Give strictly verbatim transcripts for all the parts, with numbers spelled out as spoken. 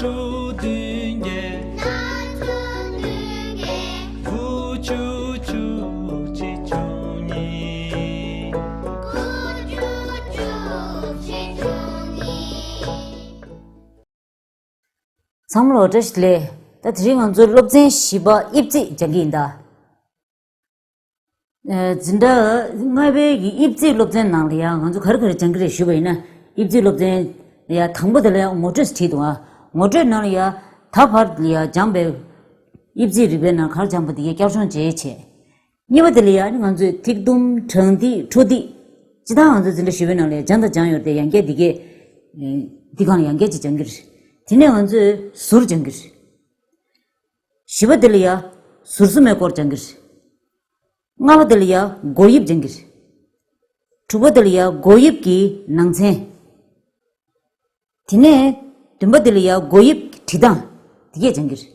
དྲུག་བདུན་བརྒྱད། ལྔ་དྲུག་བདུན་བརྒྱད། དགུ་བཅུ་བཅུ་གཅིག་བཅུ་གཉིས། དགུ་བཅུ་བཅུ་གཅིག་བཅུ་གཉིས། ཚང་མ་ལ་བཀྲ་ཤིས་བདེ་ལེགས། ད་དེ་རིང་ང་ཚོའི་སློབ་ཚན་བཞི་པ་དབྱིབས་རྩིས་སྦྱང་གི་ཡིན་ད། ཨ། འཛིན་གྲྭ་ལྔ་པའི་གི་དབྱིབས་རྩིས་སློབ་ཚན་ནང་ལ་ཡང་ང་ཚོ་ག་རེ་ག་རེ་སྦྱང་གི་རེད་ཞུས་པ་ཡིན་ན། དབྱིབས་རྩིས་སློབ་ཚན་ཡ་དང་པོ་དེ་ལ་ཡང་ངོ་སྤྲོད་བྲིས་འདུག་ཨ། ངོ་སྤྲོད་ནང་ལ་ཡ་ད་བར་ལ་ཡ་སྦྱངས་པའི་དབྱིབས་རྩིས་རིག་པའི་ནང་ག་རེ་སྦྱངས་པ་དེ་གའི་བསྐྱར་སྦྱོང་བྱེད་བྱས། གཉིས་པ་དེ་ལ་ཡ་ང་ཚོས་ཐིག་དུམ་གྲངས་ཐིག་འཕྲོ་ཐིག་སྤྱིར་བཏང་ང་ཚོས་འཛིན་གྲྭ་བཞི་པའི་ནང་ལ་ཡ་སྦྱངས་དང་སྦྱངས་ཡོད་དེ་ཡང་བསྐྱར་དེ་གའི་འདི་སྒང་ལ་ཡང་བསྐྱར་ཅིག་སྦྱང་གི་རེད། དེ་ནས་ང་ཚོས་ཟུར་སྦྱང་གི་རེད། བཞི་པ་དེ་ལ་ཡ་ཟུར་གསུམ་པའི་སྐོར་སྦྱང་གི་རེད། ལྔ་པ་དེ་ལ་ཡ་སྒོ་དབྱིབས་སྦྱང་གི་རེད། དྲུག་པ་དེ་ལ་ཡ་སྒོ་དབྱིབས་ཀྱི་ནང་ཚན། དེ་ནས་བདུན་པ་དེ་ལ་ཡ་སྒོ་དབྱིབས་ཀྱི་བྲིས་སྟངས་དེ་གས་སྦྱང་གི་རེད།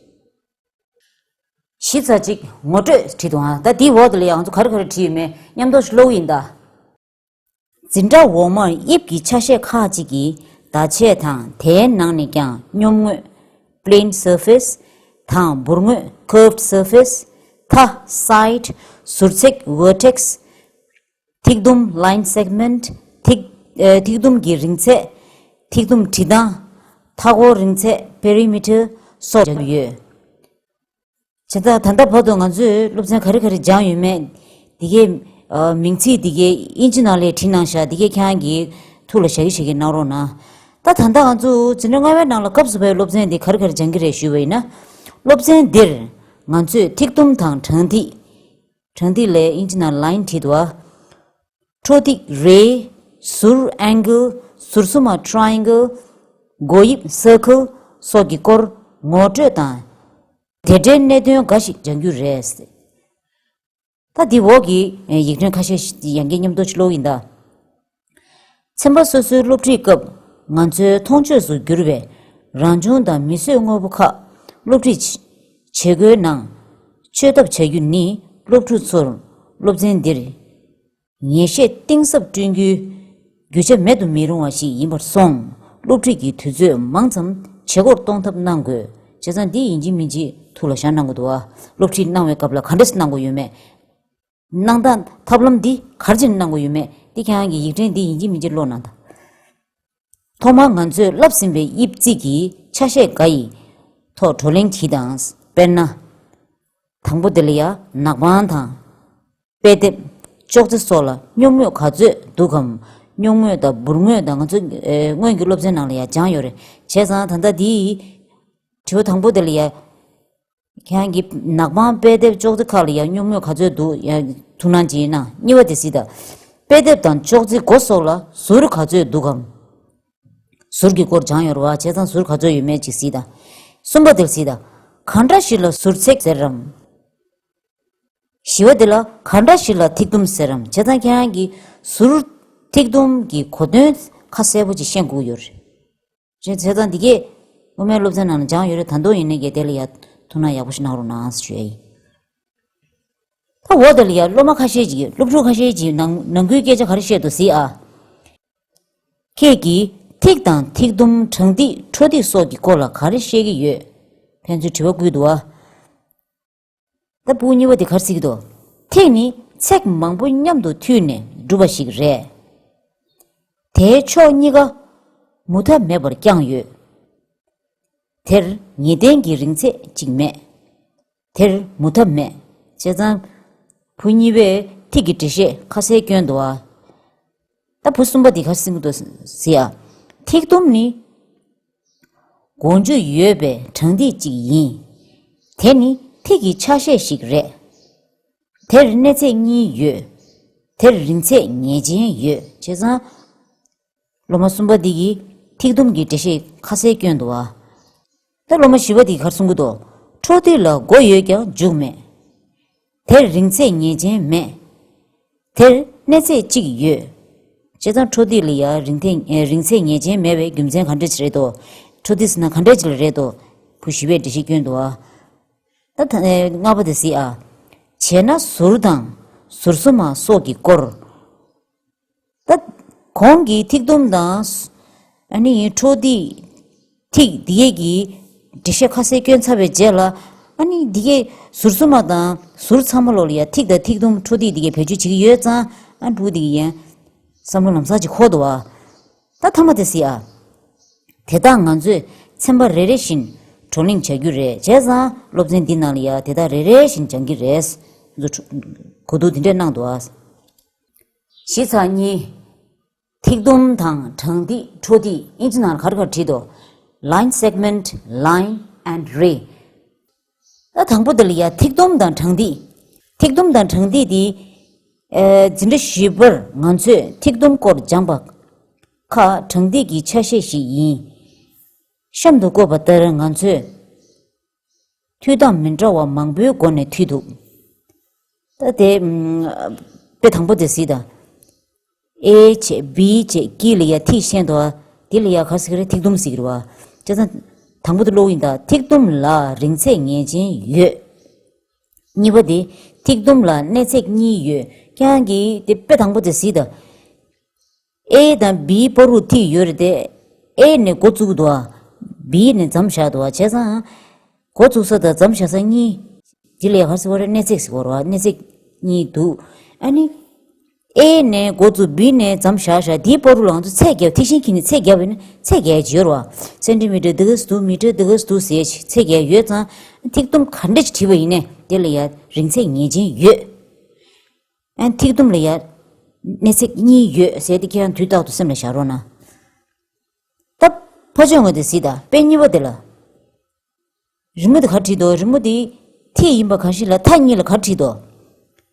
གཞི་རྩ་གཅིག་ངོ་སྤྲོད་བྲིས་འདུག་ཨ། ད་དེའི་འོག་དེ་ལ་ཡ་ང་ཚོ་ག་རེ་ག་རེ་བྲིས་ཡོད་མེད་མཉམ་དུ་ཀློག་གི་ཡིན་ད། འཛིན་གྲྭ་འོག་མར་དབྱིབས་ཀྱི་ཆ་ཤས་ཁག་ཅིག་གི་བརྡ་ཆད་དང་དེའི་ནང་ནས་ཀྱང་སྙོམས་ངོས་plane surface དང་འབུར་ངོས་curved surface། མཐའ་side། ཟུར་ཚེག་vertex། ཐིག་དུམ་line segment། ཐིག་ཨེ། ཐིག་དུམ་གྱི་རིང་ཚད། ཐིག་དུམ་བྲིས་སྟངས། མཐའ་འཁོར་རིང་ཚད་perimeter སོགས་ཡོད། བྱས་ཙང་ད་ལྟ་བར་དུ་ང་ཚོས་སློབ་ཚན་ག་རེ་ག་རེ་སྦྱངས་ཡོད་མེད། འདི་གའི་ཨ། མིང་ཚིག་འདི་གའི་དབྱིན་ཇི་ནང་ལ་བྲིས་གནང་ཤག་འདི་གའི་ཁྱེད་རང་གི་ཐུགས་ལ་བཞག་གི་བཞག་གི་གནང་རོགས་གནང་། ད་ད་ལྟ་ང་ཚོ་འཛིན་གྲྭ་ལྔ་པའི་ནང་ལ་སྐབས་སུ་བབས་པའི་སློབ་ཚན་འདི་ག་རེ་ག་རེ་སྦྱང་གི་རེད་ཞུས་པ་ཡིན་ན། སློབ་ཚན་འདིར་ང་ཚོས་ཐིག་དུམ་དང་གྲངས་ཐིག་གྲངས་ཐིག་ལ་དབྱིན་ཇི་ནང་line བྲིས་འདུག་ཨ། འཕྲོ་ཐིག་ray། ཟུར་angle། ཟུར་གསུམ་མ་triangle། སྒོ་དབྱིབས་circle སོགས་ཀྱི་སྐོར་ངོ་སྤྲོད་དང་། དེ་འབྲེལ་གནད་དོན་འགའ་ཞིག་སྦྱང་རྒྱུ་རེད། ད་འདི་འོག་གི་ཡིག་ཕྲེང་ཁ་ཤས་ཤིག་ཡང་བསྐྱར་མཉམ་དུ་ཅིག་ཀློག་ཡིན་ད། ཚན་པ་སོ་སོའི་སློབ་ཁྲིད་སྐབས་ང་ཚོའི་མཐོང་ཆོས་སུ་གྱུར་པའི་རང་བྱུང་དང་མིས་བཟོས་དངོས་པོ་ཁག་སློབ་ཁྲིད་བྱེད་སྒོའི་ནང་སྤྱོད་ཐབས་བྱ་རྒྱུ་ནི་སློབ་ཕྲུག་ཚོར་སློབ་ཚན་འདིར་ངེས་ཤེས་གཏིང་ཟབ་བསྐྲུན་རྒྱུའི་རྒྱུ་ཆ་མེད་དུ་མི་རུང་བ་ཞིག་ཡིན་པར་སོང་། སློབ་ཁྲིད་ཀྱི་དུས་ཚོད་མང་ཙམ་བྱེད་སྒོར་གཏོང་ཐབས་གནང་དགོས། བྱས་ཙང་འདི་ཡིན་གཅིག་མིན་གཅིག་ཐུགས་ལ་བཞག་གནང་དགོས་འདུག་བ། སློབ་ཁྲིད་གནང་བའི་སྐབས་ལ་ག་འདྲ་ཞིག་གནང་དགོས་ཡོད་མེད། གནང་སྟངས་ཐབས་ལམ་འདི་ག་རེ་བྱས་ནས་གནང་དགོས་ཡོད་མེད་འདི་ཁྱེད་རང་གིས་ཡིག་ཕྲེང་འདི་ཡིན་གཅིག་མིན་གཅིག་ཀློག་གནང་དང་། ཐོག་མར་ང་ཚོས་བསླབས་ཟིན་པའི་དབྱིབས་རྩིས་ཀྱི་ཆ་ཤས་འགའ་ཡི་ཐོག་བགྲོ་གླེང་གྱིས་དང་། དཔེར་ན། དང་པོ་དེ་ལ་ཡ་ནག་པང་དང་། དཔེ་དེབ། ཅོག་ཙེ་སོགས་ལ་སྙོམས་ངོས་ག་ཚོད་འདུག་གམ། སྙོམས་ངོས་དང་འབུར་ངོས་དང་ང་ཚོ་ཨེ། སྔོན་གྱི་སློབ་ཚན་ནང་ལ་ཡང་སྦྱངས་ཡོད་རེད། བྱས་ཙང་ད་ལྟ་འདིའི་དྲི་བ་དང་པོ་དེ་ལ་ཡ། ཁྱེད་རང་གི་ནག་པང་དཔེ་དེབ་ཅོག་ཙེ་ཁག་ལ་ཡང་སྙོམས་ངོས་ག་ཚོད་འདུག་ཡང་ཐུགས་སྣང་བྱེད་ན། གཉིས་པ་དེ་གཟིགས་དང་། དཔེ་དེབ་དང་ཅོག་ཙེ་སྒོ་སོགས་ལ་ཟུར་ག་ཚོད་འདུག་གམ། ཟུར་གྱི་སྐོར་སྦྱངས་ཡོད་རེད་བ། བྱས་ཙང་ཟུར་ག་ཚོད་ཡོད་མེད་ཅིག་གཟིགས་དང་། གསུམ་པ་དེར་གཟིགས་དང་། གང་འདྲ་ཞིག་ལ་ཟུར་ཚེག་ཟེར་རམ། བཞི་པ་དེ་ལ་གང་འདྲ་ཞིག་ལ་ཐིག་དུམ་ཟེར་རམ། བྱས་ཙང་ཁྱེད་རང་གིས་ཟུར་ཐིག་དུམ་གྱི་གོ་དོན་ཁ་གསལ་པོ་ཅིག་ཤེས་དགོས་ཡོད་རེད། བྱས་ཙང་འདི་གས་སྔོན་མའི་སློབ་ཚན་ནང་ལ་སྦྱངས་ཡོད་རེད། ད་དུང་ཡིན་ནའི་གལ་ཏེ་ལ་ཡ་ཐུགས་སྣང་ཡག་པོ་ཞིག་གནང་རོགས་གནང་ཞུ་ཡ་ཡིན། ད་འོ་དེ་ལ་ཡ་སློབ་མ་ཁ་ཤས་ཀྱིས་སློབ་ཕྲུག་ཁ་ཤས་ཀྱིས་ནང་ནང་ཁུལ་སྐད་ཆ་ག་རེ་བཤད་འདུག་གཟིགས་ཨ། ཁྱེད་ཀྱིས་ཐིག་དང་ཐིག་དུམ་གྲངས་ཐིག་འཕྲོ་ཐིག་སོགས་ཀྱི་སྐོར་ལ་ག་རེ་བཤད་ཀྱི་ཡོད། ཕན་ཚུན་དྲི་བ་བསྐུལ་འདུག་ཨ། ད་ཕྲུ་གུ་གཉིས་པ་དེ་ག་རེ་ཟེར་གྱི་འདུག་ཐིག་ནི་ཚེག་མང་པོ་མཉམ་དུ་མཐུད་ནས་གྲུབ་པ་ཞིག་རེད། དེའི་ཕྱོགས་གཉིས་ཀ་མུ་མཐའ་མེད་པར་བརྐྱངས་ཡོད། དེར་ངེས་གཏན་གྱི་རིང་ཚད་ཅིག་མེད། དེར་མུ་མཐའ་མེད། བྱས་ཙང་ཕྲུ་གུ་གཉིས་པས་ཐིག་གི་འགྲེལ་བཤད་ཁ་གསལ་བསྐྱོན་འདུག་ཨ། ད་ཕྲུ་གུ་གསུམ་པ་འདི་ག་རེ་ཟེར་གྱི་འདུག་ཟེར་ཡ། ཐིག་དུམ་ནི་གོང་བརྗོད་ཡོད་པའི་གྲངས་ཐིག་ཅིག་ཡིན། དེ་ནི་ཐིག་གི་ཆ་ཤས་ཤིག་རེད། དེར་གནས་ཚད་གཉིས་ཡོད། དེར་རིང་ཚད་ངེས་ཅན་ཡོད། བྱས་ཙང་། སློབ་མ་གསུམ་པ་འདི་གིས་ཐིག་དུམ་གྱི་འགྲེལ་བཤད་ཁ་གསལ་བསྐྱོན་འདུག་ཨ། ད་སློབ་མ་བཞི་པ་འདི་ག་རེ་གསུང་གི་འདུག་འཕྲོ་ཐིག་ལ་སྒོ་ཡོད་ཀྱང་མཇུག་མེད། དེར་རིང་ཚད་ངེས་ཅན་མེད། དེར་གནས་ཚད་གཅིག་ཡོད། བྱས་ཙང་འཕྲོ་ཐིག་ལ་ཡང་རིང་ཐེ་ཨེ་རིང་ཚད་ངེས་ཅན་མེད་པའི་རྒྱུ་མཚན་ག་འདྲ་ཅིག་རེད་དོ། འཕྲོ་ཐིག་ཟེར་ན་ག་འདྲ་ཅིག་ལ་རེད་དོ། ཕྲུ་གུ་བཞི་པས་འགྲེལ་བཤད་བསྐྱོན་འདུག་ཨ། ད་ད་ཨེ་ལྔ་པ་དེ་གཟིགས་ཨ། བྱས་ན་ཟུར་དང་ཟུར་གསུམ་མ་སོགས་ཀྱི་སྐོར། ད་གོང་གི་ཐིག་དུམ་དང་། ཨ་ནི་འཕྲོ་ཐིག་ཐིག་འདི་གས་ཀྱི་འགྲེལ་བཤད་ཁ་གསལ་བསྐྱོན་ཚར་བའི་རྗེས་ལ། ཨ་ནི་འདི་གས་ཟུར་གསུམ་མ་དང་ཟུར་ཚང་མ་ལོག་ལ་ཡ་ཐིག་དང་ཐིག་དུམ་འཕྲོ་ཐིག་འདི་གས་བེད་སྤྱོད་བྱེད་ཀྱི་ཡོད་ཙང་། ཨ་འབྲུག་འདི་གས་ཡང་བསམ་བློ་ལམ་སང་ཅིག་འཁོར་འདུག་ཨ། ད་མཐའ་མ་དེ་གཟིགས་ཨ། དེ་དག་ང་ཚོས་ཚན་པ་རེ་རེ་བཞིན་བགྲོ་གླེང་བྱ་རྒྱུ་རེད། བྱས་ཙང་སློབ་ཚན་འདི་ནང་ལ་ཡ་དེ་དག་རེ་རེ་བཞིན་སྦྱང་གི་རེད། ང་ཚོ་གོ་བསྡུར་འདི་འདྲས་གནང་འདུག་ཨ། གཞི་ཚགས་གཉིས། ཐིག་དུམ་དང་གྲངས་ཐིག་འཕྲོ་ཐིག་ཨིན་ཇི་ནང་ག་རེ་ག་རེ་བྲིས་འདུག Line segment, line and ray. ད་དང་པོ་དེ་ལ་ཡ་ཐིག་དུམ་དང་གྲངས་ཐིག་ཐིག་དུམ་དང་གྲངས་ཐིག་འདི། ཨེ། འཛིན་གྲྭ་བཞི་པར་ང་ཚོས་ཐིག་དུམ་སྐོར་སྦྱངས་པ་ཁག་གྲངས་ཐིག་གི་ཆ་ཤས་ཤིག་ཡིན། གཤམ་དུ་བཀོད་པ་ལྟར་ང་ཚོས་འཐུས་སྟངས་མི་འདྲ་བ་མང་པོའི་སྒོ་ནས་འཐུས་འདུག་ད་དེ་ཨམ། དཔེ་དང་པོ་དེ་གཟིགས་དང་། ཨེ་བྱས་བི་བྱས་ཀི་ལ་ཡ་ཐིག་ཤན་འདུག་ཨ། དེ་ལ་ཡ་ག་རེ་ཟེར་གི་རེད། ཐིག་དུམ་ཟེར་གི་རེད་བ། བྱས་ཙང་དང་པོ་དེ་ཀློག་ཡིན་ད། ཐིག་དུམ་ལ་རིང་ཚད་ངེས་ཅན་ཡོད། གཉིས་པ་དེ། ཐིག་དུམ་ལ་གནས་ཚད་གཉིས་ཡོད། ཁྱེད་རང་གིས་དེ་དཔེ་དང་པོ་དེ་གཟིགས་དང་། ཨེ་དང་བིའི་བར་དུ་ཐིག་ཡོད་རེད་དེ། ཨེ་ནས་འགོ་བཙུགས་འདུག་ཨ། བི་ནས་མཚམས་བཞག་འདུག་ཨ། བྱས་ཙང་། འགོ་བཙུགས་ས་དང་མཚམས་བཞག་ས་གཉིས། དེ་ལ་ཡ་ག་རེ་ཟེར་བ་རེད། གནས་ཚད་ཟེར་བ་རེད་བ། གནས་ཚད་གཉིས་འདུག་ཨ་ནི། ཨེ་ནས་འགོ་བཙུགས་བི་ནས་མཚམས་བཞག་བཞག་དེའི་བར་དུ་ལ་ང་ཚོ་ཚད་བརྒྱབ། ཐིག་ཤིང་ཁྱེར་ནས་ཚད་བརྒྱབ་པ་ཡིན་ན་ཚད་བརྒྱད་ཅིག་ཡོད་རེད་བ། སེན་ཊི་མི་ཊར་འདི་ག་ཙམ་འདུག་མི་ཊར་འདི་ག་ཙམ་འདུག་ཟེར་ཅིག་ཚད་བརྒྱད་ཡོད་ཙང་། ཐིག་དུམ་ག་འདྲ་ཅིག་བྲིས་པ་ཡིན་ནའི་དེ་ལ་ཡ་རིང་ཚད་ངེས་ཅན་ཡོད། ཨ། ཐིག་དུམ་ལ་ཡ་གནས་ཚད་གཉིས་ཡོད་ཟེར་དེ་ཁྱེད་རང་དུས་རྟག་ཏུ་སེམས་ལ་བཞག་རོགས་གནང་། ད་ཕར་ཕྱོགས་ངོས་དེ་གཟིགས་དང་། དཔེ་གཉིས་པ་དེ་ལ། རི་མོ་དེ་ག་རེ་བྲིས་འདུག་རི་མོ་དེ་ཐིག་ཡིན་པ་གང་ཞིག་ལ་མཐའ་གཉིས་ལ་ག་རེ་བྲིས་འདུག་དོ་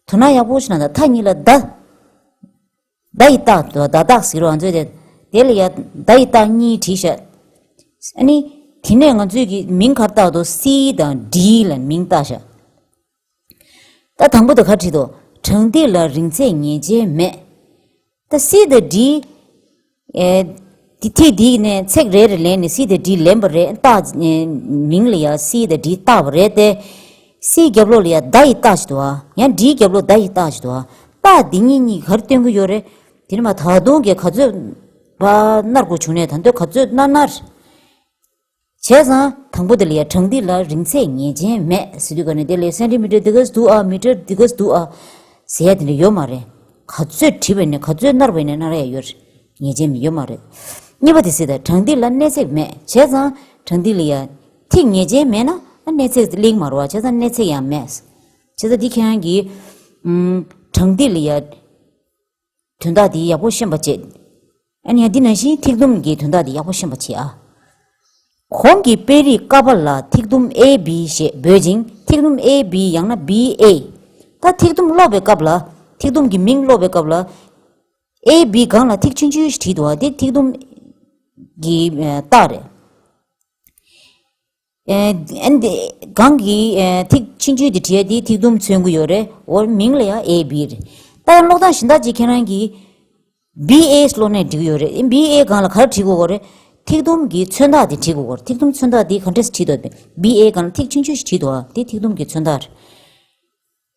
སྣང་ཡག་པོ་ཞིག་གནང་དང་། མཐའ་གཉིས་ལ་མདའ། མདའ་ཡི་རྟགས་འདུག་མདའ་རྟགས་ཟེར་རོགས། ང་ཚོས་དེ་དེ་ལ་ཡ་མདའ་ཡི་རྟགས་གཉིས་བྲིས་ཤག་ཨ་ནི། དེ་ནས་ང་ཚོས་ཀྱི་མིང་ག་རེ་བཏགས་འདུག་སི་དང་ཌི་ལ་མིང་བཏགས་ཤག་ད་དང་པོ་དེ་ག་རེ་བྲིས་འདུག་དྲང་ཐིག་ལ་རིང་ཚད་ངེས་ཅན་མེད། ད་སི་དང་ཌི། ཨེ། དེ་ཐིག་འདི་ནས་ཚེག་རེ་རེ་ལེན་ནས་སི་དང་ཌི་ལེན་པ་རེད། རྟགས། ཨེ། མིང་ལ་ཡ་སི་དང་ཌི་བཏགས་པ་རེད་དེ། སིའི་རྒྱབ་ལོགས་ལ་ཡ་མདའ་ཡི་རྟགས་ཤིག་འདུག་ཨ། ཡང་ཌིའི་རྒྱབ་ལོགས་མདའ་ཡི་རྟགས་ཤིག་འདུག་ཨ། རྟགས་འདི་གཉིས་གཉིས་ག་རེ་སྟོན་གྱི་ཡོད་རེད། དེ་ནི་མ་ད་དུང་གི་ག་ཚོད་པ་ནར་དགོས་བྱུང་ནས་ད་དུང་ག་ཚོད་ནར་ནར། བྱས་ཙང་དང་པོ་དེ་ལ་ཡ་དྲང་ཐིག་ལ་རིང་ཚད་ངེས་ཅན་མེད་ཟེར་དུས་ག་ནས་དེ་ལ་སེན་ཊི་མི་ཊར་འདི་ག་ཙམ་འདུག་ཨ། མི་ཊར་འདི་ག་ཙམ་འདུག་ཨ་ཟེར་ཡ་དེ་འདྲ་ཡོད་མ་རེད། ག་ཚོད་བྲིས་པ་ཡིན་ནའི་ག་ཚོད་ནར་བ་ཡིན་ནའི་ནར་ཡ་ཡོད་རེད། ངེས་ཅན་མེད་ཡོད་མ་རེད། གཉིས་པ་དེ་གཟིགས་དང་། དྲང་ཐིག་ལ་གནས་ཚད་མེད། བྱས་ཙང་དྲང་ཐིག་ལ་ཡ་ཐིག་ངེས་ཅན་མེད་ན་ཨ་གནས་ཚད་གླེང་མ་རེད་བ། བྱས་ཙང་གནས་ཚད་ཡང་མེད། བྱས་ཙང་འདི་ཁྱེད་རང་གིས་ཨམ། དྲང་ཐིག་ལ་ཡ་དོན་དག་འདི་ཡག་པོ་ཤེས་པ་བྱེད། ཨ་ནི་ཡང་འདི་ནང་བཞིན་ཐིག་དུམ་གྱི་དོན་དག་འདི་ཡག་པོ་ཤེས་པ་བྱེད་ཨ། གོང་གི་དཔེ་རིས་ཀ་པ་ལ་ཐིག་དུམ་ཨེ་བི་ཞེས་འབོད་ཅིང་། ཐིག་དུམ་ཨེ་བི་ཡང་ན་བི་ཨེ། ད་ཐིག་དུམ་ཀློག་པའི་སྐབས་ལ། ཐིག་དུམ་གྱི་མིང་ཀློག་པའི་སྐབས་ལ། ཨེ་བི་སྒང་ལ་ཐིག་ཆུང་ཆུང་ཞིག་བྲིས་འདུག་བ། དེ་ཐིག་དུམ་གྱི་ཨ་རྟགས་རེད། ཨེ། ཨ་ནི་སྒང་གི་ཨེ་ཐིག་ཆུང་ཆུང་དེ་བྲིས་ཏེ་ཐིག་དུམ་མཚོན་གྱི་ཡོད་རེད། འོ་མིང་ལ་ཡང་ཨེ་བི་རེད། ད་ཡང་ཀློག་སྟངས་གཞན་དག་ཅིག་ཁྱེད་རང་གིས་བི་ཨེ་ཀློག་ནའི་འགྲིག་གི་ཡོད་རེད། བི་ཨེ་སྒང་ལ་ག་རེ་བྲིས་དགོས་རེད། ཐིག་དུམ་གྱི་མཚོན་རྟགས་དེ་བྲིས་དགོས་རེད། ཐིག་དུམ་མཚོན་རྟགས་དེ་ག་འདྲས་བྲིས་འདུག་བི་ཨེ་སྒང་ལ་ཐིག་ཆུང་ཆུང་ཞིག་བྲིས་འདུག་བ། དེ་ཐིག་དུམ་གྱི་མཚོན་རྟགས་རེད།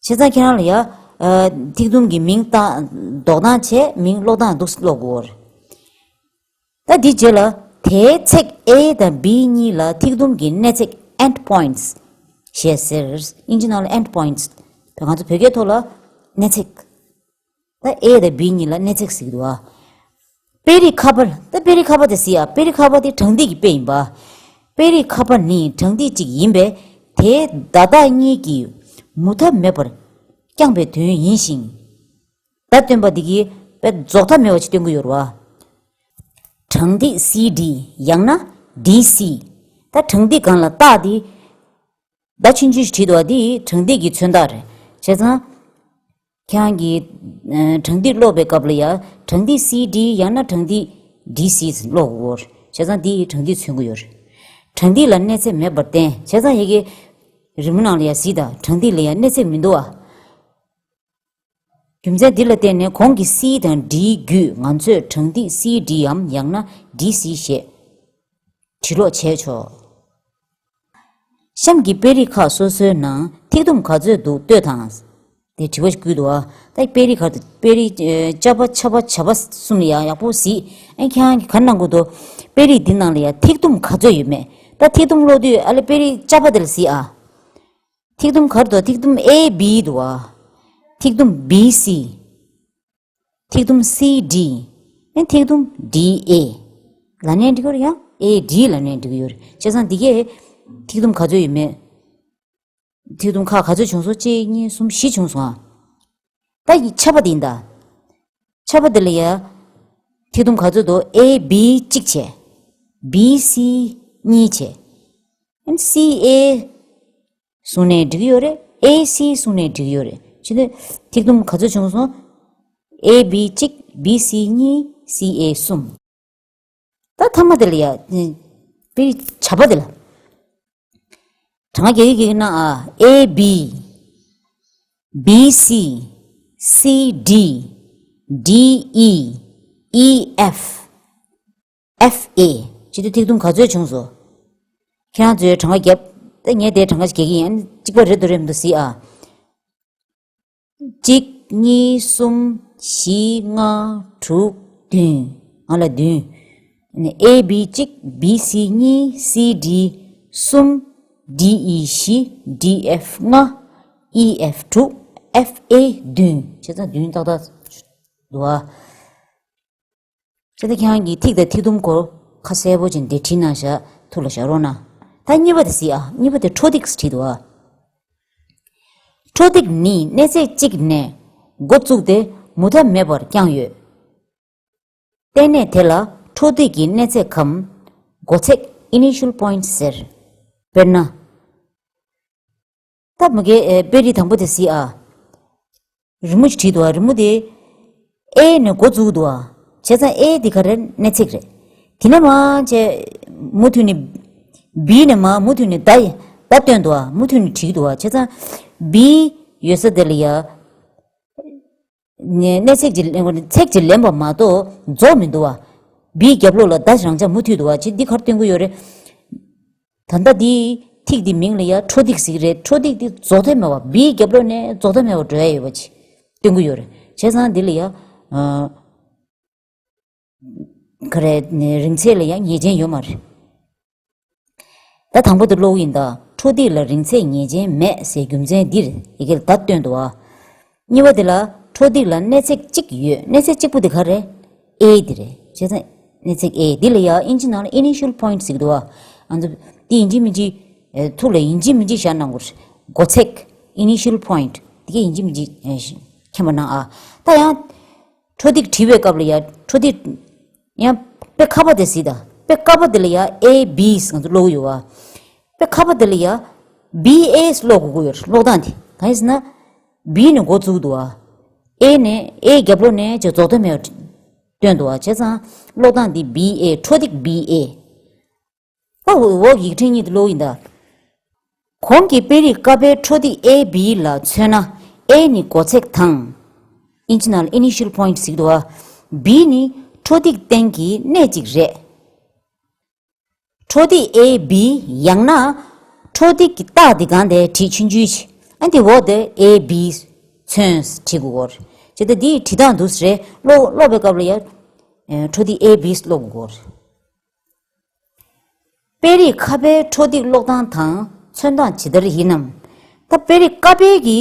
བྱས་ཙང་ཁྱེད་རང་ལ་ཡ། ཨ། ཐིག་དུམ་གྱི་མིང་བཏགས། འདོགས་སྟངས་བྱས། མིང་ཀློག་སྟངས་འདུག་སེ་ཀློག་དགོས་རེད། ད་འདིའི་རྗེས་ལ། དེའི་ཚེག་ཨེ་དང་བི་གཉིས་ལ་ཐིག་དུམ་གྱི་གནས་ཚད་end points ཞེས་ཟེར། དབྱིན་ཇི་ནང་ལ་end points། ད་ང་ཚོ་བོད་སྐད་ཐོག་ལ་གནས་ཚེག་ད་ཨེ་དང་བི་གཉིས་ལ་གནས་ཚེག་ཟེར་གྱི་འདུག་ཨ། དཔེ་རིས་ཁ་པར། ད་དཔེ་རིས་ཁ་པར་དེ་གཟིགས་ཨ། དཔེ་རིས་ཁ་པར་དེ་དྲང་ཐིག་གི་དཔེ་ཡིན་པ། དཔེ་རིས་ཁ་པར་ནི་དྲང་ཐིག་ཅིག་ཡིན་པས། དེའི་བརྡ་རྟགས་གཉིས་ཀྱིས་མུ་མཐའ་མེད་པར་བརྐྱངས་པའི་དོན་ཡིན་ཞིང་། བརྡ་སྟོན་པ་འདི་གིས་དཔེ་རྫོགས་མཐའ་མེད་པ་ཅིག་སྟོན་གྱི་ཡོད་རེད་བ། དྲང་ཐིག་སི་ཌི་ཡང་ན་ཌི་སི། ད་དྲང་ཐིག་སྒང་ལ་རྟགས་འདི། བརྡ་ཆུང་ཆུང་ཞིག་བྲིས་འདུག་བ། འདི་དྲང་ཐིག་གི་མཚོན་རྟགས་རེད། བྱས་ཙང་། ཁྱེད་རང་གིས་ཨ་དྲང་ཐིག་ཀློག་པའི་སྐབས་ལ་ཡ། དྲང་ཐིག་སི་ཌི་ཡང་ན་དྲང་ཐིག་ཌི་སི་ཀློག་དགོས། བྱས་ཙང་འདི་དྲང་ཐིག་མཚོན་གྱི་ཡོད་རེད། དྲང་ཐིག་ལ་གནས་ཚད་མེད་པར་བརྟེན། བྱས་ཙང་ཡ་གི་རི་མོ་ནང་ལ་ཡ་གཟིགས་དང་། དྲང་ཐིག་ལ་ཡ་གནས་ཚད་མི་འདུག་བ། རྒྱུ་མཚན་འདི་ལ་བརྟེན་ནས་གོང་གི་སི་དང་ཌིའི་བརྒྱུད་ང་ཚོས་དྲང་ཐིག་སི་ཌི་འམ་ཡང་ན་ཌི་སི་ཞེས་བྲི་ཀློག་བྱས་ཆོག་གཤམ་གྱི་དཔེ་རིས་ཁག་སོ་སོའི་ནང་ཐིག་དུམ་ག་ཚོད་འདུག་ལྟོས་དང་། དེ་དྲི་བ་ཞིག་བསྐུལ་འདུག་ཨ། ད་དཔེ་རིས་ག་དཔེ་རིས་ཨེ་ཅ་པ་ཆ་པ་བྱ་པ་གསུམ་ལ་ཡང་ཡག་པོ་གཟིགས། ཨ་ཁྱེད་རང་གིས་ག་རེ་གནང་དགོས་འདུག་དཔེ་རིས་འདི་ནང་ལ་ཡང་ཐིག་དུམ་ག་ཚོད་ཡོད་མེད། ད་ཐིག་དུམ་ཀློག་དུས་ཨ་ལེ་དཔེ་རིས་ཅ་པ་དེ་ལ་གཟིགས་ཨ། ཐིག་དུམ་ག་རེ་འདུག་ཐིག་དུམ་ཨེ་བི་འདུག་ཨ། ཐིག་དུམ་བི་སི། ཐིག་དུམ་སི་ཌི། ཨེ་ཐིག་དུམ་ཌི་ཨེ། ལབ་ནའི་འགྲིག་གི་རེད། ཡང་ཨེ་ཌི་ལབ་ནའི་འགྲིག་གི་ཡོད་རེད། བྱས་ཙང་འདི་གས་ཐིག་དུམ་ག་ཚོད་ཡོད་མེད། ཐིག་དུམ་ཁག་ག་ཚོད་བྱུང་སོང་། གཅིག་གཉིས་གསུམ་བཞི་བྱུང་སོང་ཨ། ད་ཡི་ཆ་པ་འདི་ཡིན་ད། ཆ་པ་འདི་ལ་ཡ། ཐིག་དུམ་ག་ཚོད་འདུག་ཨེ་བི་གཅིག་བྱས། བི་སི་གཉིས་བྱས། ཨན་སི་ཨེ་གསུངས་ནའི་འགྲིག་གི་ཡོད་རེད། ཨེ་སི་གསུངས་ནའི་འགྲིག་གི་ཡོད་རེད། བྱས་ཙང་ཐིག་དུམ་ག་ཚོད་བྱུང་སོང་། ཨེ་བི་གཅིག་བི་སི་གཉིས་སི་ཨེ་གསུམ། ད་མཐའ་མ་དེ་ལ་ཡ། དཔེ་བྱ་པ་དེ་ལ། གྲངས་ཀ་རྒྱག་གི་རྒྱག་གི་ན་ཨ། ཨེ་བི། བི་སི། སི་ཌི། ཌི་ཨི། ཨི་ཨེཕ། ཨེཕ་ཨེ། བྱས་ཙང་ཐིག་དུམ་ག་ཚོད་བྱུང་སོང་། ཁྱེད་རང་ཚོས་གྲངས་ཀ་རྒྱབ། ད་ངས་དེ་གྲངས་ཀ་ཞིག་རྒྱག་གི་ཡིན། གཅིག་པ་རེད་འདུག་རེད་མི་འདུག་གཟིགས་ཨ། གཅིག་གཉིས། གསུམ། བཞི། ལྔ། དྲུག་བདུན། ང་ལ་བདུན། ཨེ་བི་གཅིག་བི་སི་གཉིས། སི་ཌི་གསུམ། ཌི་ཨི་བཞི། ཌི་ཨེཕ་ལྔ། ཨི་ཨེཕ་དྲུག་ཨེཕ་ཨེ་བདུན། བྱས་ཙང་བདུན་ཏག་ཏག་འདུག་ཨ། བྱས་ཙང་ཁྱེད་རང་གིས་ཐིག་དང་ཐིག་དུམ་སྐོར་ཁ་གསལ་པོ་ཅིག་འདི་བྲིས་གནང་བཞག་ཐུགས་ལ་བཞག་རོགས་གནང་། ད་གཉིས་པ་དེ་གཟིགས་ཨ། གཉིས་པ་དེ་འཕྲོ་ཐིག་བྲིས་འདུག་ཨ། འཕྲོ་ཐིག་ནི་གནས་ཚད་གཅིག་ནས་འགོ་བཙུགས་ཏེ་མུ་མཐའ་མེད་པར་བརྐྱངས་ཡོད། བརྟེན་གནས་དེ་ལ་འཕྲོ་ཐིག་གི་གནས་ཚད་གམ་སྒོ་ཚད། Initial Point ཟེར། དཔེར་ན། ད་མུ་གེ་ཨེ་དཔེ་རིས་དང་པོ་དེ་གཟིགས་ཨ། རི་མོ་ཞིག་བྲིས་འདུག་ཨ། རི་མོ་དེ་ཨེ་ནས་འགོ་བཙུགས་འདུག་ཨ། བྱས་ཙང་ཨེ་དེ་ག་རེ་གནས་ཚད་རེད། དེ་ནས་མར་བྱས་མུ་མཐུད་ནས་བི་ནས་མར་མུ་མཐུད་ནས་བརྡ་བརྡ་སྟོན་འདུག་ཨ། མུ་མཐུད་ནས་བྲིས་འདུག་ཨ། བྱས་ཙང་བི་ཡོད་ས་དེ་ལ་ཡ། ནས་གནས་ཚད་ཅིག་ལེན་དགོས། ཚད་ཅིག་ལེན་པ་མ་གཏོགས་རྫོགས་མི་འདུག་བ། བིའི་རྒྱབ་ལོགས་ལ་ཟླ་རང་འཇགས་མུ་མཐུད་འདུག་བ། ཅི་འདི་ག་རེ་སྟོན་གྱི་ཡོད་རེད། ད་ལྟ་འདི་ཐིག་འདི་མིང་ལ་ཡ་འཕྲོ་ཐིག་ཟེར་གྱི་རེད། འཕྲོ་ཐིག་འདི་རྫོགས་མཐའ་མེད་པ། བིའི་རྒྱབ་ལོགས་ནས་རྫོགས་མཐའ་མེད་པ་འགྲོ་ཡ་ཡོད་པ་ཅིག་སྟོན་གྱི་ཡོད་རེད། བྱས་ཙང་འདི་ལ་ཡ། ཨ། ག་རེ་ནས་རིང་ཚད་ལ་ཡ་ངེས་ཅན་ཡོད་མ་རེད། ད་དང་པོ་དེ་ཀློག་ཡིན་ད། འཕྲོ་ཐིག་ལ་རིང་ཚད་ངེས་ཅན་མེད་ཟེར་རྒྱུ་མཚན་འདིར་ཡི་གེ་ལ་ད་སྟོན་འདུག་བ། གཉིས་པ་དེ་ལ་འཕྲོ་ཐིག་ལ་གནས་ཚད་གཅིག་ཡོད། གནས་ཚད་གཅིག་པོ་དེ་ག་རེ། ཨེ་དེ་རེད། བྱས་ཙང་གནས་ཚད་ཨེ་འདི་ལ་ཡ་ཨིན་ཇི་ནང་ལ་Initial Point ཟེར་གྱི་འདུག་བ། ཨ་ཚོ་འདི་ཡིན་གཅིག་མིན་གཅིག་ཨེ་ཐུགས་ལ་ཡིན་གཅིག་མིན་གཅིག་བཞག་གནང་དགོས། སྒོ་ཚད། Initial Point འདི་ག་ཡིན་གཅིག་མིན་གཅིག་ཨེ་མཁྱེན་པ་གནང་ཨ། ད་ཡང་། འཕྲོ་ཐིག་བྲིས་པའི་སྐབས་ལ་ཡ་འཕྲོ་ཐིག་ཡང་དཔེ་ཁ་པ་དེ་གཟིགས་དང་། དཔེ་ཁ་པ་དེ་ལ་ཡ་ཨེ་བི་ང་ཚོ་ཀློག་གི་ཡོད་བ། དཔེ་ཁ་པ་དེ་ལ་ཡ་བི་ཨེ་ཀློག་དགོས་ཀྱི་ཡོད་རེད། ཀློག་སྟངས་དེ་གང་ཡིན་ཟེར་ན། བི་ནས་འགོ་བཙུགས་འདུག་བ། ཨེ་ནས་ཨེ་རྒྱབ་ལོགས་ནས་ཅིག་རྫོགས་མཐའ་མེད་པ་སྟོན་འདུག་བ། བྱས་ཙང་ཀློག་སྟངས་འདི་བི་ཨེ། འཕྲོ་ཐིག་བི་ཨེ། ད་འོག་ཡིག་ཕྲེང་གཉིས་དེ་ཀློག་ཡིན་ད། གོང་གི་དཔེ་རིས་ཀ་པའི་འཕྲོ་ཐིག་ཨེ་བི་ལ་མཚོན་ན། ཨེ་ནི་སྒོ་ཚད་དང་། ཨིན་ཇི་ནང་ལ་Initial Point ཟེར་གྱི་འདུག་བ། བི་ནི་འཕྲོ་ཐིག་སྟེང་གི་གནས་གཅིག་རེད། འཕྲོ་ཐིག་ཨེ་བི་ཡང་ན། འཕྲོ་ཐིག་གི་རྟགས་འདི་གང་དེ་བྲིས་ཆུང་ཆུང་ཞིག་ཨ་འདི་འོག་དེ་ཨེ་བི་མཚོན་བྲིས་དགོས་ཀྱི་ཡོད་རེད། བྱས་ཙང་འདི་བྲིས་སྟངས་འདུག་སེ་རེད། ཀློག་ཀློག་པའི་སྐབས་ལ་ཡ། ཨེ་འཕྲོ་ཐིག་ཨེ་བི་ཀློག་དགོས་ཀྱི་ཡོད་རེད། དཔེ་རིས་ཁ་པའི་འཕྲོ་ཐིག་ཀློག་སྟངས་དང་མཚོན་སྟངས་ཇི་ལྟར་ཡིན་ནམ། ད་དཔེ་རིས་ཀ་པའི་གི་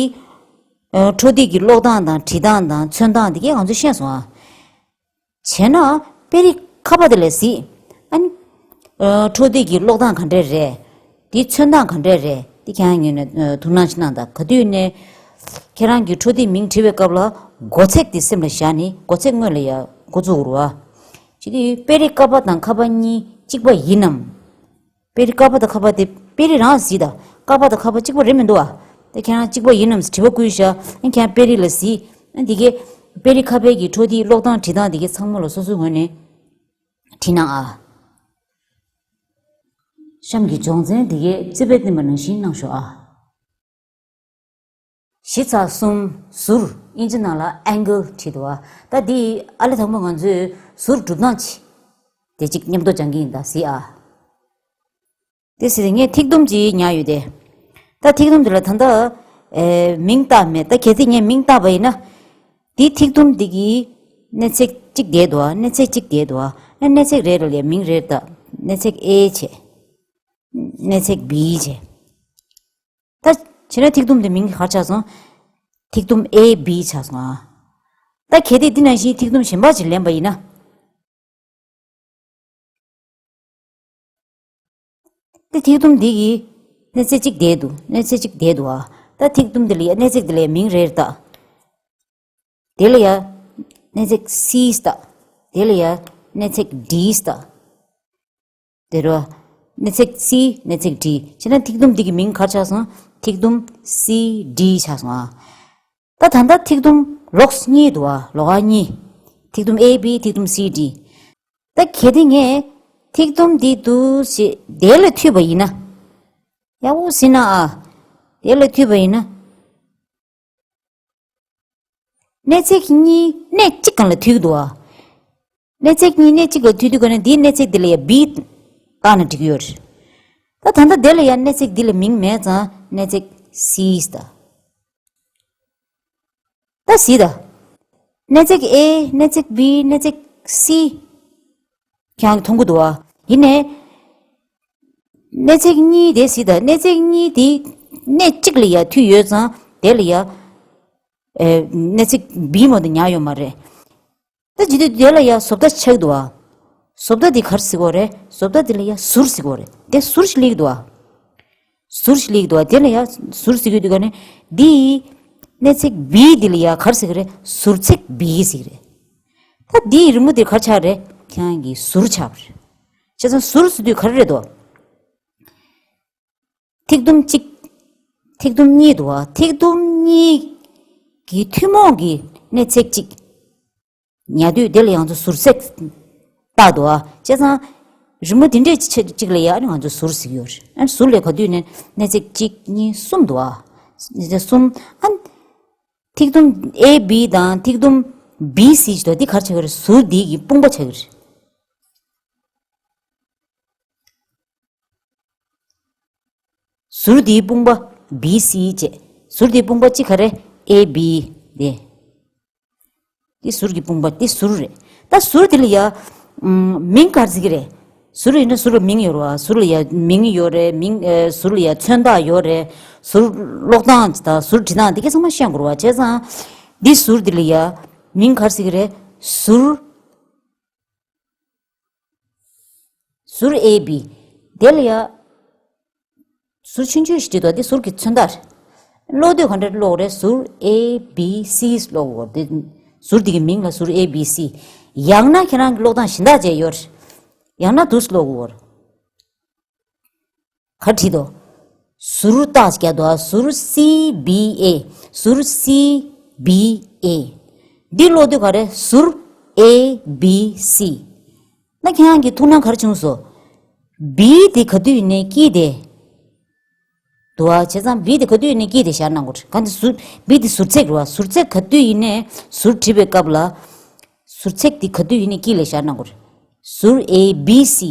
ཨ་འཕྲོ་ཐིག་གི་ཀློག་སྟངས་དང་བྲིས་སྟངས་དང་མཚོན་སྟངས་དེ་གས་ང་ཚོས་ཤེས་སོང་ཨ། བྱས་ན་དཔེ་རིས་ཁ་པ་དེ་ལ་གཟིགས། ཨ་ནི་ཨ་འཕྲོ་ཐིག་གི་ཀློག་སྟངས་ག་འདྲས་རེད། དེའི་མཚོན་སྟངས་ག་འདྲས་རེད། དེ་ཁྱེད་རང་ངོས་ནས་ཨ་ཐུགས་སྣང་ཞིག་གནང་དང་། ག་དུས་ནས་ཁྱེད་རང་གི་འཕྲོ་ཐིག་མིང་བྲིས་པའི་སྐབས་ལ་སྒོ་ཚད་དེ་སེམས་ལ་བཞག་ནས་སྒོ་ཚད་སྔོན་ལ་ཡ་འགོ་བཙུགས་དགོས་རེད་བ། ཅི་སྟེ་དཔེ་རིས་ཀ་པ་དང་ཁ་པ་གཉིས་གཅིག་པ་ཡིན་ནམ། དཔེ་རིས་ཀ་པ་དང་ཁ་པ་དེ་དཔེ་རིས་རང་གཟིགས་དང་། ཀ་པ་དང་ཁ་པ་གཅིག་པ་རེད་མི་འདུག་བ། དེ་ཁྱེད་རང་གཅིག་པ་ཡིན་ནམ་དྲི་བ་བསྐུལ་ཤག་ཨ་ཁྱེད་རང་དཔེ་རིས་ལ་གཟིགས། ཨ་འདི་གས་དཔེ་རིས་ཁ་པའི་གི་འཕྲོ་ཐིག་ཀློག་སྟངས་བྲིས་སྟངས་འདི་གས་ཚང་མ་ལ་སོ་སོའི་ངོས་ནས་བྲིས་གནང་ཨ། གཤམ་གྱི་སྦྱོང་ཚན་འདི་གས་རྩིས་པས་བསྟན་པ་ནང་བཞིན་གནང་ཤོག་ཨ། བཞི་ཚེག་གསུམ། ཟུར། ཨིན་ཇི་ནང་ལ་angle བྲིས་འདུག་བ། ད་འདི་ཨ་ལེ་དང་པོ་ང་ཚོས་ཟུར་གྲུབ་སྟངས་ཅིག་དེ་གཅིག་མཉམ་དུ་སྦྱང་གི་ཡིན་ད་གཟིགས་ཨ། དེ་ཟེར་ངས་ཐིག་དུམ་ཅིག་ཉར་ཡོད་དེ། ད་ཐིག་དུམ་དེ་ལ་ད་ལྟ་ ཨེ་མིང་བཏགས་མེད། ད་གལ་སྲིད་ངས་མིང་བཏགས་པ་ཡིན་ན། དེའི་ཐིག་དུམ་འདི་གི་གནས་ཚད་གཅིག་བསྡད་འདུག་ཨ། གནས་ཚད་གཅིག་བསྡད་འདུག་ཨ། ཨ་གནས་ཚད་རེད་ལ་ཡ་མིང་རེད་ད། གནས་ཚད་A་བྱས། གནས་ཚད་B་བྱས། ད་བྱས་ན་ཐིག་དུམ་འདི་མིང་ག་རེ་ཆགས་སོང་། ཐིག་དུམ་A B་ཆགས་སོང་ཨ། ད་གལ་ཏེ་འདི་ནང་བཞིན་ཐིག་དུམ་གཞན་པ་ཅིག་ལེན་པ་ཡིན་ན། དེ་ཐིག་དུམ་འདི་གི་གནས་ཚད་གཅིག་བསྡད་འདུག་གནས་ཚད་གཅིག་བསྡད་འདུག་ཨ། ད་ཐིག་དུམ་འདི་ལ་ཡ་གནས་ཚད་འདི་ལ་ཡ་མིང་རེད་ད། དེ་ལ་ཡ་གནས་ཚད་C་ད། དེ་ལ་ཡ་གནས་ཚད་D་ད། དེ་རུ་གནས་ཚད་C་གནས་ཚད་D་བྱས་ན་ཐིག་དུམ་འདི་གི་མིང་ག་རེ་ཆགས་སོང་། ཐིག་དུམ་C D་ཆགས་སོང་ཨ། ད་ད་ལྟ་ཐིག་དུམ་ལོགས་གཉིས་འདུག་ཨ། ལོགས་ཀ་གཉིས། ཐིག་དུམ A B། ཐིག་དུམ་C D། ད་གལ་ཏེ་ངས་ཐིག་དུམ་འདི་འདུག་ཞེས་དེ་ལ་མཐུད་པ་ཡིན་ན། ཡག་པོ་ཟིན་ན་ཨ། དེ་ལ་མཐུད་པ་ཡིན་ན། གནས་ཚད་གཉིས་གནས་གཅིག་སྒང་ལ་མཐུད་ཀྱི་འདུག་ཨ། གནས་ཚད་གཉིས་གནས་གཅིག་ལ་མཐུད་དུས་ག་ནས་འདིའི་གནས་ཚད་འདི་ལ་ཡ་B་བཏགས་ན་འགྲིག་གི་ཡོད་རེད། ད་ད་ལྟ་དེ་ལ་ཡ་གནས་ཚད་འདི་ལ་མིང་མེད་ཙང་གནས་ཚད་C་ད། ད་གཟིགས་དང་། གནས་ཚད་A། གནས་ཚད་B། གནས་ཚད་C། ཁྱེད་རང་གིས་མཐོང་གི་འདུག་བ། ཡིན་ནའི། གནས་ཚད་གཉིས་དེ་གཟིགས་དང་། གནས་ཚད་གཉིས་དེ་གནས་གཅིག་ལ་ཡ་མཐུད་ཡོད་ཙང་དེ་ལ་ཡ། ཨེ། གནས་ཚད་B་མ་གཏོགས་ཉར་ཡོད་མ་རེད། ད་ཇི་སྟེ་དེ་ལ་ཡ་བཟོ་ལྟ་ཆགས་འདུག་བ། བཟོ་ལྟ་དེ་ག་རེ་ཟེར་གྱི་ཡོད་རེད། བཟོ་ལྟ་དེ་ལ་ཡ་ཟུར་ཟེར་གྱི་ཡོད་རེད། དེ་ཟུར་ཞིག་སླེབས་ཀྱི་འདུག་བ། ཟུར་ཞིག་སླེབས་ཀྱི་འདུག་བ། དེ་ལ་ཡ་ཟུར་ཟེར་གྱི་འདུག་ག་ནི། འདི་ཡི་གནས་ཚད་B་འདི་ལ་ཡ་ག་རེ་ཟེར་གྱི་རེད། ཟུར་ཚད་B་ཟེར་གྱི་རེད། ད་འདི་ཡི་རི་མོ་འདི་ག་རེ་ཆགས་རེད། ཁྱེད་རང་གི་ཟུར་ཆགས་པ་རེད། བྱས་ཙང་ཟུར་ཟེར་དུས་ག་རེ་རེད་དོ། ཐིག་དུམ་གཅིག་ཐིག་དུམ་གཉིས་འདུག་བ། ཐིག་དུམ་གཉིས་ཀྱི་ཐུན་མོང་གི་གནས་ཚད་གཅིག་ཉར་དུས་དེ་ལ་ཡང་ཚོ་ཟུར་ཚད་བཏགས་འདུག་བ། བྱས་ཙང་། རི་མོ་འདི་འདྲས་ཅིག་ཅིག་ལ་ཡ་ཨ་ནི་ང་ཚོ་ཟུར་ཟེར་གྱི་ཡོད་རེད། ཨ་ནི་ཟུར་ལ་ག་དུས་ནས་གནས་ཚད་གཅིག་གཉིས་གསུམ་འདུག་བ། གནས་ཚད་གསུམ། ཨ་ནི། ཐིག་དུམ་A B་དང་ཐིག་དུམ་B C་ཅིག་འདུག་འདི་ག་རེ་ཆགས་ཀྱི་རེད། ཟུར་འདི་གི་དཔུང་པ་ཆགས་ཀྱི་རེད། ཟུར་འདིའི་དཔུང་པ་B C་བྱས། ཟུར་འདིའི་དཔུང་པ་གཅིག་ག་རེ། A B་དེ། འདི་ཟུར་གྱི་དཔུང་པ་འདི་ཟུར་རེད། ད་ཟུར་འདི་ལ་ཡ། ཨམ། མིང་ག་རེ་ཟེར་གྱི་རེད། ཟུར་ཡིན་ན་ཟུར་ལ་མིང་ཡོད་རེད་བ། ཟུར་ལ་ཡ་མིང་ཡོད་རེད། མིང་། ཨེ། ཟུར་ལ་ཡ་མཚོན་རྟགས་ཡོད་རེད། ཟུར་ཀློག་སྟངས་དང་ཟུར་བྲིས་སྟངས་འདི་ག་ཚང་མ་ཤེས་དགོས་རེད་བ། བྱས་ཙང་། འདི་ཟུར་འདི་ལ་ཡ་མིང་ག་རེ་ཟེར་གྱི་རེད། ཟུར། ཟུར་A B། དེ་ལ་ཡ། ཟུར་ཆུང་ཆུང་ཞིག་བྲིས་འདུག་འདི་ཟུར་གྱི་མཚོན་རྟགས་རེད། ཀློག་དུས་ག་འདྲ་ཀློག་རེད། ཟུར་A B C་ཀློག་དགོས་རེད། ཟུར་འདི་གི་མིང་ལ་ཟུར་A B C། ཡང་ན་ཁྱེད་རང་གི་ཀློག་སྟངས་གཞན་དག་བྱས་ཡོད་རེད། ཡང་ན་འདུག་ཀློག་དགོས་རེད། ག་བྲིས་འདུག་ཟུར་རྟགས་རྒྱག་འདུག་ཟུར་C B A། ཟུར་C B A། འདི་ཀློག་དུས་ག་རེ། ཟུར་A B C། ད་ཁྱེད་རང་གི་ཐུགས་སྣང་ག་རེ་བྱུང་སོང་། B་དེ་ག་དུས་ཡིན་ནའི་དཀྱིལ་དེ། འདུག་བ། བྱས་ཙང་B་དེ་ག་དུས་ཡིན་ནའི་དཀྱིལ་དེ་བཞག་གནང་དགོས་རེད། གང་དེ་ཟུར། B་དེ་ཟུར་ཚད་རེད་བ། ཟུར་ཚད་ག་དུས་ཡིན་ནའི་ཟུར་བྲིས་པའི་སྐབས་ལ། ཟུར་ཚད་དེ་ག་དུས་ཡིན་ནའི་དཀྱིལ་ལ་བཞག་གནང་དགོས་རེད། ཟུར་A B C།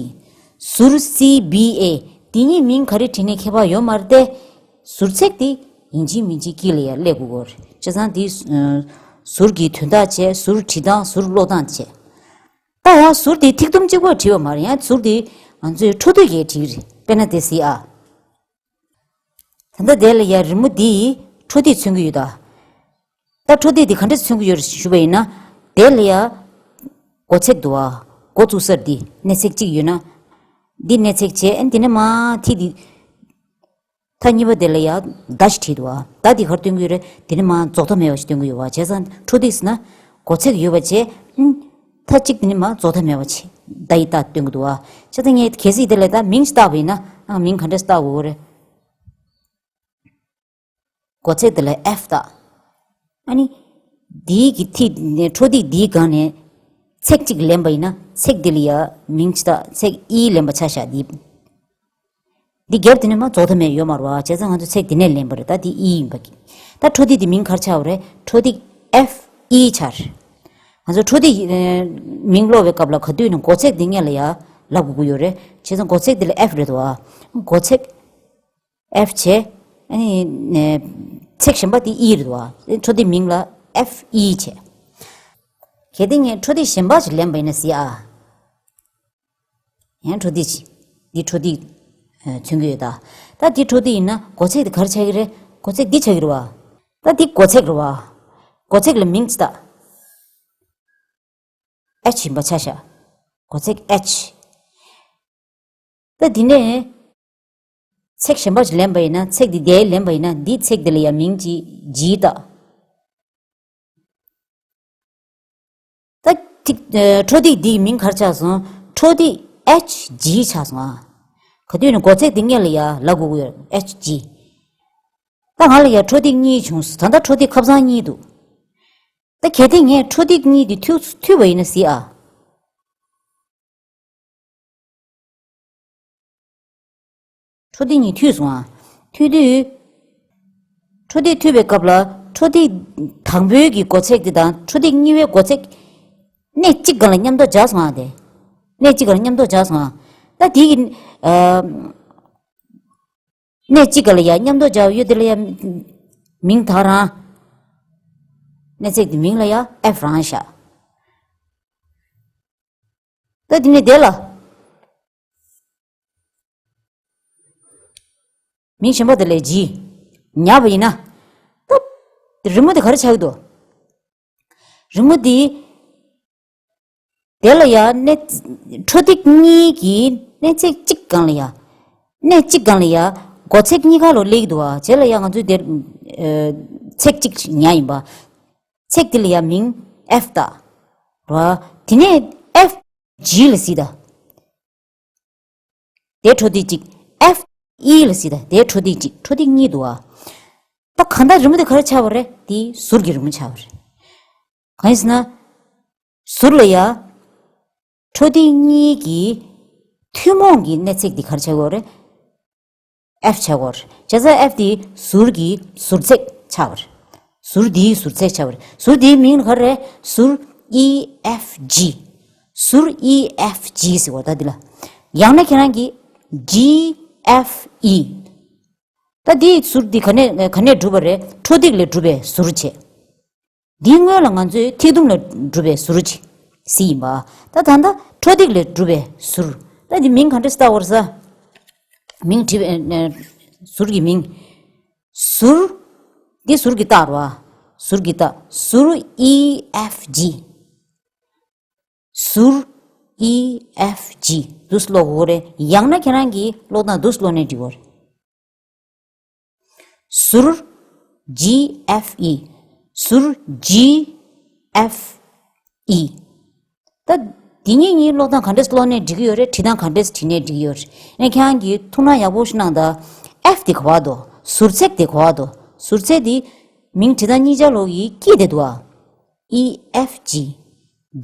ཟུར་C B A། དེ་གཉིས་མིང་ག་རེ་བྲིས་ནའི་ཁྱད་པར་ཡོད་མ་རེད་དེ། ཟུར་ཚད་དེ་ཡིན་གཅིག་མིན་གཅིག་དཀྱིལ་ལ་ཡ་སླེབས་དགོས་རེད། བྱས་ཙང་དེ། ཨ། ཟུར་གྱི་དོན་དག་བྱས། ཟུར་བྲིས་སྟངས། ཟུར་ཀློག་སྟངས་བྱས། ད་ཡང་ཟུར་དེ་ཐིག་དུམ་གཅིག་པོ་བྲིས་པ་མ་རེད། ཡང་ཟུར་དེ་ང་ཚོས་འཕྲོ་མཐུད་ཀྱིས་བྲིས་ཀྱི་རེད། དཔེར་ན་དེ་གཟིགས་ཨ། ད་ལྟ་དེ་ལ་ཡ་རི་མོ་འདིའི་འཕྲོ་མཐུད་མཚོན་གྱི་ཡོད་ད། ད་འཕྲོ་མཐུད་འདི་ག་འདྲ་མཚོན་གྱི་ཡོད་རེད་ཞུས་པ་ཡིན་ན། དེ་ལ་ཡ་མགོ་ཚེག་འདུག་ཨ། འགོ་བཙུགས་སར་འདི་གནས་ཚད་གཅིག་ཡོད་ན། འདི་གནས་ཚད་བྱས། ཨ་ནི་དེ་ནས་མར་ཐིག་འདི། མཐའ་གཉིས་པ་དེ་ལ་ཡ་མདའ་ཞིག་བྲིས་འདུག་ཨ། མདའ་འདི་ག་རེ་སྟོན་གྱི་ཡོད་རེད། དེ་ནས་མར་རྫོགས་མཐའ་མེད་པ་ཞིག་སྟོན་གྱི་ཡོད་པ། བྱས་ཙང་འཕྲོ་མཐུད་ཟེར་ན་མགོ་ཚེག་ཡོད་པ་བྱས། ཨུམ། མཐའ་གཅིག་དེ་ནས་མར་རྫོགས་མཐའ་མེད་པ་བྱས། མདའ་ཡི་རྟགས་སྟོན་གྱི་འདུག་ཨ། བྱས་ཙང་ངས་གལ་སྲིད་དེ་ལ་ད་མིང་ཞིག་བཏགས་པ་ཡིན་ན། ཨ། མིང་ག་འདྲ་ཞིག་བཏགས་དགོས་རེད། མགོ་ཚེག་དེ་ལ་F་བཏགས། ཨ་ནི། འདིའི་གི་ཐིག་ནས་འཕྲོ་མཐུད་འདིའི་སྒང་ནས་ཚེག་གཅིག་ལེན་པ་ཡིན་ན། ཚེག་འདི་ལ་ཡ་མིང་ཅིག་བཏགས། ཚེག་E་ལེན་པ་ཆ་བཞག་འདི། འདི་རྒྱབ་དེ་ནས་མར་རྫོགས་མཐའ་མེད་ཡོད་མ་རེད་བ། བྱས་ཙང་ང་ཚོ་ཚེག་འདི་ནས་ལེན་པ་རེད། ད་འདི་E་ཡིན་པ་གི། ད་འཕྲོ་མཐུད་འདི་མིང་ག་རེ་ཆགས་པ་རེད། འཕྲོ་མཐུད་F E་ཆགས་རེད། ང་ཚོ་འཕྲོ་མཐུད་ཨེ་མིང་ཀློག་པའི་སྐབས་ལ་ག་དུས་ནས་མགོ་ཚེག་འདི་སྔོན་ལ་ཡ་ལབ་དགོས་ཀྱི་ཡོད་རེད། བྱས་ཙང་མགོ་ཚེག་འདི་ལ་F་རེད་འདུག་བ། མགོ་ཚེག F་བྱས། ཨ་ནི་ནས། ཚེག་གཞན་པ་དེ་ཨི་རེད་བ། འཕྲོ་འདེགས་མིང་ལ་ཨེཕ་ཨི་བྱས། གལ་ཏེ་ངས་འཕྲོ་འདེགས་གཞན་པ་ཞིག་ལེན་པ་ཡིན་ན་ཟེར་ཨ། ཡང་འཕྲོ་འདེགས་ཅིག་འདི་འཕྲོ་འདེགས་ཨ་མཚོན་གྱི་ཡོད་ད། ད་འདི་འཕྲོ་འདེགས་ཡིན་ན་སྒོ་ཚེག་དེ་ག་རེ་ཆགས་ཀྱི་རེད། སྒོ་ཚེག་འདི་ཆགས་ཀྱི་རེད་བ། ད་འདི་སྒོ་ཚེག་རེད་བ། སྒོ་ཚེག་ལ་མིང་ཅིག་བཏགས། ཨེཆ་ཡིན་པ་ཆ་བཞག་སྒོ་ཚེག་ཨེཆ། ད་འདི་ནས་ཚེག་གཞན་པ་ཞིག་ལེན་པ་ཡིན་ན། ཚེག་འདི་དེ་ལེན་པ་ཡིན་ན། འདི་ཚེག་འདི་ལ་ཡང་མིང་ཅིག་ཇི་བཏགས། ད་ཐིག་ཨ་འཕྲོ་འདེགས་འདིའི་མིང་ག་རེ་ཆགས་སོང་། འཕྲོ་འདེགས་ཨེཆ་ཇི་ཆགས་སོང་ཨ། ག་དུས་ནས་སྒོ་ཚེག་འདི་སྔོན་ལ་ཡ་ལབ་དགོས་ཀྱི་ཡོད། ཨེཆ་ཇི། ད་ང་ལ་ཡ་འཕྲོ་འདེགས་གཉིས་བྱུང་སོང་། ད་ལྟ་འཕྲོ་འདེགས་ཁབ་ཚང་གཉིས་འདུག་ད་གལ་ཏེ་ངས་འཕྲོ་འདེགས་གཉིས་འདི་མཐུད་མཐུད་པ་ཡིན་ན་ཟེར་ཨ། འཕྲོ་འདེགས་གཉིས་མཐུད་སོང་ཨ། མཐུད་དུས། འཕྲོ་འདེགས་མཐུད་པའི་སྐབས་ལ་འཕྲོ་འདེགས་དང་པོའི་གི་སྒོ་ཚེག་དེ་དང་འཕྲོ་འདེགས་གཉིས་པའི་སྒོ་ཚེག་གནས་གཅིག་སྒང་ལ་མཉམ་དུ་སྦྱར་སོང་ཨ། དེ་གནས་གཅིག་སྒང་ལ་མཉམ་དུ་སྦྱར་སོང་ཨ། ད་དེ་གི་ཨ་གནས་གཅིག་སྒང་ལ་ཡ་མཉམ་དུ་སྦྱར་ཡོད། དེ་ལ་ཡ་མིང་ད་རང་། གནས་ཚེག་དེ་མིང་ལ་ཡ་ཨེཕ་རང་བཞག་ད་དེ་ནས་དེ་ལ་མིང་གཞན་པ་དེ་ལ་ཇི་ཉར་བ་ཡིན་ན། ད་རི་མོ་དེ་ག་རེ་ཆགས་ཀྱི་འདུག་རི་མོ་དེ་དེ་ལ་ཡ་གནས། འཕྲོ་འདེགས་གཉིས་ཀྱི་གནས་ཚེག་གཅིག་སྒང་ལ་ཡ། གནས་གཅིག་སྒང་ལ་ཡ་སྒོ་ཚེག་གཉིས་ཀ་ལོ་སླེབས་ཀྱི་འདུག་བ། རྗེས་ལ་ཡ་ང་ཚོས་དེར་ཨ་ཚེག་གཅིག་ཉར་ཡིན་པ། ཚེག་དེ་ལ་ཡ་མིང་ཨེཕ་བཏགས། ར། དེ་ནས་ཨེཕ་ཇི་ལ་ཟེར་ད། དེ་འཕྲོ་འདེགས་གཅིག་ཨེཕ་ཨི་ལ་ཟེར་ད། དེ་འཕྲོ་འདེགས་གཅིག་འཕྲོ་འདེགས་གཉིས་འདུག་བ། ད་གང་ལྟར་རི་མོ་དེ་ག་རེ་ཆགས་པ་རེད། དེ་ཟུར་གྱི་རི་མོ་ཆགས་པ་རེད། གང་ཡིན་ཟེར་ན། ཟུར་ལ་ཡ། འཕྲོ་འདེགས་གཉིས་ཀྱི་ཐུན་མོང་གི་གནས་ཚེག་འདི་ག་རེ་ཆགས་ཀྱི་ཡོད་རེད། ཨེཕ་ཆགས་ཀྱི་ཡོད་རེད། བྱས་ཙང་ཨེཕ་དེ་ཟུར་གྱི་ཟུར་ཚེག་ཆགས་པ་རེད། ཟུར་འདིའི་ཟུར་ཚེག་ཆགས་པ་རེད། ཟུར་འདིའི་མིང་ལ་ག་རེ་རེད། ཟུར་ཨི་ཨེཕ་ཇི། ཟུར་ཨི་ཨེཕ་ཇི་ཟེར་བ་ད་འདི་ལ། ཡང་ན་ཁྱེད་རང་གིས་ཇི་ཨེཕ་ཨི། ད་འདིའི་ཟུར་འདི་ག་ནས་ག་ནས་གྲུབ་པ་རེད། འཕྲོ་འདེགས་ལས་གྲུབ་པའི་ཟུར་བྱས། འདིའི་སྔོན་ལ་ང་ཚོས་ཐིག་དུམ་ལས་གྲུབ་པའི་ཟུར་ཅིག་ཟེར་ཡིན་པ། ད་ད་ལྟ་འཕྲོ་འདེགས་ལས་གྲུབ་པའི་ཟུར། ད་འདི་མིང་ག་འདྲ་ཞིག་བཏགས་པ་རེད་ཟེར། མིང་བྲིས་པའི་ཨ་ཟུར་གྱི་མིང་། ཟུར། འདི་ཟུར་གྱི་རྟགས་རེད་བ། ཟུར་གྱི་རྟགས། ཟུར་ཨི་ཨེཕ་ཇི། ཟུར་ཨི་ཨེཕ་ཇི་འདུག་སེ་ཀློག་དགོས་རེད། ཡང་ན་ཁྱེད་རང་གིས་ཀློག་སྟངས་འདུག་སེ་ཀློག་ནའི་འགྲིག་གི་རེད། ཟུར་ཇི་ཨེཕ་ཨི། ཟུར་ཇི་ཨེཕ་ཨི། ད་འདི་གཉིས་གཉིས་ཀློག་སྟངས་ག་འདྲས་ཀློག་ནའི་འགྲིག་གི་ཡོད་རེད། བྲིས་སྟངས་ག་འདྲས་བྲིས་ནའི་འགྲིག་གི་ཡོད་རེད། ཨ་ནི་ཁྱེད་རང་གིས་ཐུགས་སྣང་ཡག་པོ་ཞིག་གནང་དང་། ཨེཕ་དེ་ག་པར་འདུག་ཟུར་ཚེག་དེ་ག་པར་འདུག་ཟུར་ཚེག་དེ་མིང་བྲིས་སྟངས་གཉིས་ཆ་ལོག་གི་དཀྱིལ་དེ་འདུག་ཨ། ཨི་ཨེཕ་ཇི།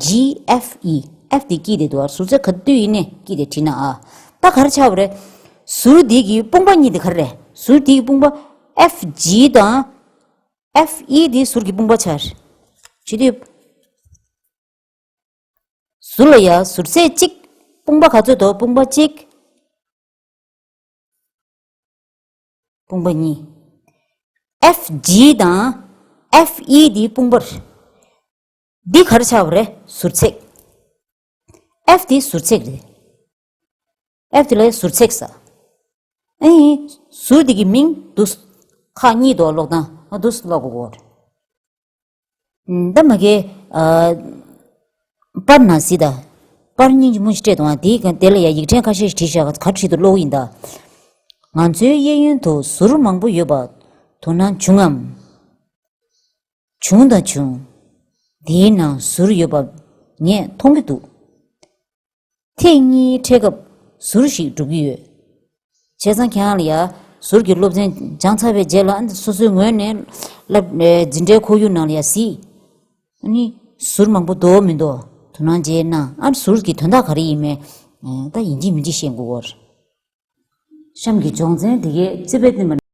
ཇི་ཨེཕ་ཨི། ཨེཕ་དེ་དཀྱིལ་དེ་འདུག་ཨ། ཟུར་ཚེག་ག་དུས་ཡིན་ནའི་དཀྱིལ་དེ་བྲིས་ན་ཨ། ད་ག་རེ་ཆགས་པ་རེད། ཟུར་དེ་གི་དཔུང་པ་གཉིས་དེ་ག་རེ་རེད། ཟུར་དེ་གི་དཔུང་པ་ཨེཕ་ཇི་དང་ཨེཕ་ཨི་དེ་ཟུར་གྱི་དཔུང་པ་ཆགས། བྱེད་དུས། ཟུར་ལ་ཡ་ཟུར་ཚེག་གཅིག་དཔུང་པ་ག་ཚོད་འདུག་དཔུང་པ་གཅིག་དཔུང་པ་གཉིས། ཨེཕ་ཇི་དང་ཨེཕ་ཨི་དེ་དཔུང་པ་རེད། འདི་ག་རེ་ཆགས་པ་རེད། ཟུར་ཚེག་ཨེཕ་དེ་ཟུར་ཚེག་རེད། ཨེཕ་དེ་ལ་ཟུར་ཚེག་ཟེར། ཨ་ནི་ཟུར་དེ་གི་མིང་འདུག་ཁག་གཉིས་འདུག་ཀློག་སྟངས། ཨ་འདུག་ཀློག་དགོས་རེད། ད་མ་གི་ཨ་པར་ནང་གཟིགས་དང་། པར་སྙིང་རྗེ་མོ་ཞིག་སྤྲད་འདུག་ཨ། དེའི་སྒང་དེ་ལ་ཡ་ཡིག་ཕྲེང་ཁ་ཤས་ཤིག་བྲིས་བཞག་ག་རེ་བྲིས་འདུག་ཀློག་གི་ཡིན་ད། ང་ཚོའི་གཡས་གཡོན་དུ་ཟུར་མང་པོ་ཡོད་པ་དོ་སྣང་བྱུང་ངམ། བྱུང་དང་བྱུང་། དེའི་ནང་ཟུར་ཡོད་པ་ངས་མཐོང་གི་འདུག་ཐེངས་གཉིས་འཕྲད་སྐབས་ཟུར་ཞིག་སྒྲུབ་ཀྱི་ཡོད། བྱས་ཙང་ཁྱེད་རང་ལ་ཡ་ཟུར་གྱི་སློབ་ཚན་སྦྱངས་ཚར་བའི་རྗེས་ལ་སོ་སོའི་ངོས་ནས་བསླབ་འཛིན་གྲྭའི་ཁོར་ཡུག་ནང་ལ་ཡ་གཟིགས། ཨ་ནི་ཟུར་མང་པོ་འདུག་མི་འདུག་དོ་སྣང་བྱས་ན། ཨ་ཟུར་གྱི་དོན་དག་ག་རེ་ཡིན་མིན་ད་ཡིན་གཅིག་མིན་གཅིག་ཤེས་དགོས་ཀྱི་ཡོད་རེད། གཤམ་གྱི་སྦྱོང་ཚན་འདི་གའི་རྩིས་དཔེ་བསྟན་པ།